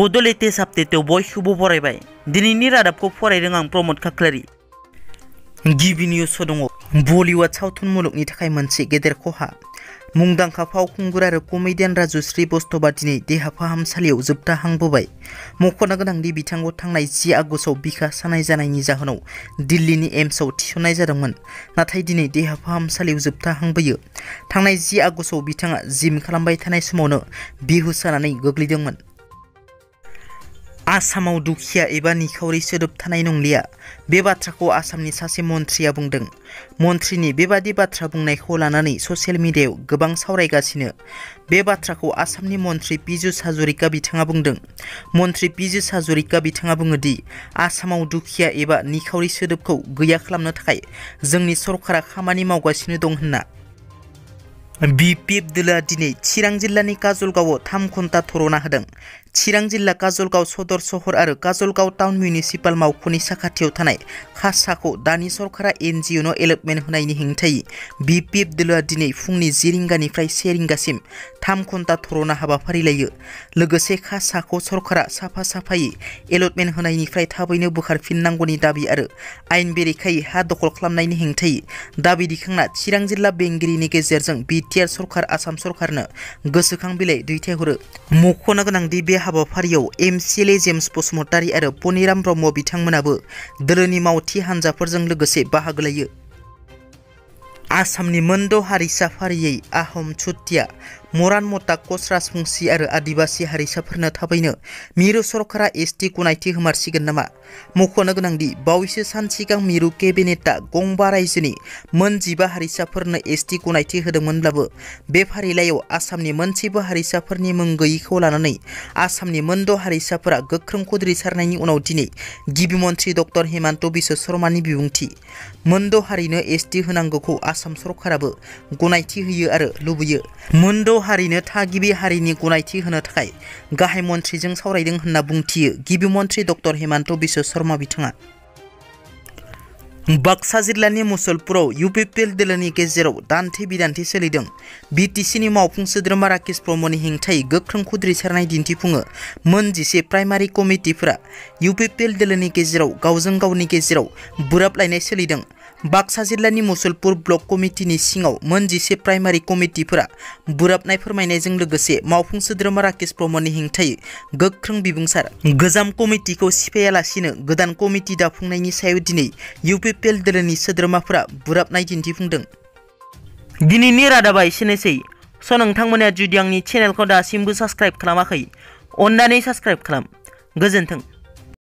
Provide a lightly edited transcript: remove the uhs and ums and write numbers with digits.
बड' लेटेस्ट आपडेटआव बयखौबो बरायबाय। दिनैनि रादाबखौ फरायदों आं प्रमद खाख्लारि। गिबि निउसआव दङ बलिउड सावथुन मुलुगनि थाखाय मोनसे गेदेर खहा। मुंदांखा फावखुंगुर आरो कमेडियान राजुश्री बस्त'बा दिनै देहा फाहामसालियाव जोबथाहांबोबाय। मख'नो गोनांदि बिथांखौ थांनाय 10 आगस्टआव बिखा सानाय जानायनि जाहोनाव दिल्लीनि एम्सआव थिसननाय जादोंमोन, नाथाय दिनै देहा फाहामसालियाव जोबथाहांबोयो। थांनाय 10 आगस्टआव बिथाङा जिम खालामबाय थानाय समावनो बेहुस जानानै गोग्लैदोंमोन। आसामाव दुखिया एबा निखावरि सोदोब थानाय नंलिया, बे बाथ्राखौ आसामनि सासे मन्थ्रिया बुंदों। मन्थ्रिनि बेबादि बाथ्रा बुंनायखौ लानानै ससियेल मिडियायाव गोबां सावरायगासिनो। बे बाथ्राखौ आसामनि मन्थ्रि पीयूष हाजरिका बिथाङा बुंदों। मन्थ्रि पीयूष हाजरिका बिथाङा बुङोदि आसामाव दुखिया एबा निखावरि सोदोबखौ गैया खालामनो थाखाय जोंनि सरकारा खामानि मावगासिनो दं होनना। BPF दोलोआ दिनै चिरां जिल्लानि काजलगावआव 3 घन्टा धरना होदों। चिरां जिल्ला काजलगाव सदर सहर आरो काजलगाव टाउन मिउनिसिपाल मावख'नि साखाथियाव थानाय खासाखौ दानि सरकारा NGO एलटमेन्ट होनायनि हेंथायै BPF दोलोआ दिनै फुंनि 10 रिंगानिफ्राय 1 रिंगासिम 3 घन्टा धरना हाबाफारि लायो। लोगोसे खासाखौ सरकारा साफायै एलटमेन्ट होनायनिफ्राय थाबैनो बोखारफिननांगौनि दाबि आरो आयेन बेरेखायै हा दखल खालामनायनि हेंथायै दाबि दिखांना चिरां जिल्ला बेंगिरिनि गेजेरजों BTR सरकार आसाम सरकारनो गोसोखां बिलाइ दैथायहरो। मख'नो गोनांदि बे हाबाफारियाव MCLA जेम्स बसुमतारी आरो पनिराम ब्रह्म बिथांमोनाबो दोलोनि मावथि हान्जाफोरजों लोगोसे बाहागो लायो। आसामनि मोनद' हारिसा फारियै आहम, चुटिया, मरान, मटाक, कच, राजबंशी आरो आदिबासी हारिसाफोरनो थाबैनो मिरु सरकारा ST गनायथि होमारसिगोन नामा? मख'नो गोनांदि बावैसो सान सिगां मिरु केबिनेटआ गंबा रायजोनि मोन 15 हारिसाफोरनो ST गनायथि होदोंमोनब्लाबो बे फारिलाइयाव आसामनि मोनसेबो हारिसाफोरनि मुं गैयैखौ लानानै आसामनि मोनद' हारिसाफोरा गोख्रों खुद्रिसारनायनि उनाव दिनै गिबि मन्थ्रि डक्टर हिमन्त बिश्व शर्मानि बिबुंथि। मोनद' हारिनो ST होनांगौखौ आसाम सरकाराबो गनायथि होयो आरो लुबैयो। मोनद' हारिनो थागिबि हारिनि गनायथि होनो थाखाय गाहाय मन्थ्रिजों सावरायदों होनना बुंथियो गिबि मन्थ्रि डक्टर हिमन्त बिश्व शर्मा बिथाङा। बाक्सा जिल्लानि मुसलपुराव UPPL दोलोनि गेजेराव दान्थे बिदान्थे सोलिदों। BTCनि मावफुं सोद्रोमा राकेश ब्रह्मनि हेंथायै गोख्रों खुद्रिसारनाय दिन्थिफुङो। मोन 11 प्राइमारि कमिटिफोरा UPPL दोलोनि गेजेराव गावजों गावनि गेजेराव बोराबलायनाय सोलिदों। बाक्सा जिल्लानि मुसलपुर ब्लक कमिटिनि सिङाव मोन 11 प्राइमारि कमिटिफोरा बोराबनाय फोरमायनायजों लोगोसे मावफुं सोद्रोमा राकेश ब्रह्मनि हेंथायै गोख्रों बिबुंसार। गोजाम कमिटिखौ सिफायालासिनो गोदान कमिटि दाफुंनायनि सायाव दिनै UPPL दोलोनि सोद्रोमाफोरा बोराबनाय दिन्थिफुंदों। दिनैनि रादाबा एसेनोसै। नोंथांमोना जुदि आंनि चेनेलखौ दासिमबो साबस्क्राइब खालामाखै, अन्नानै साबस्क्राइब खालाम। गोजोन्थों।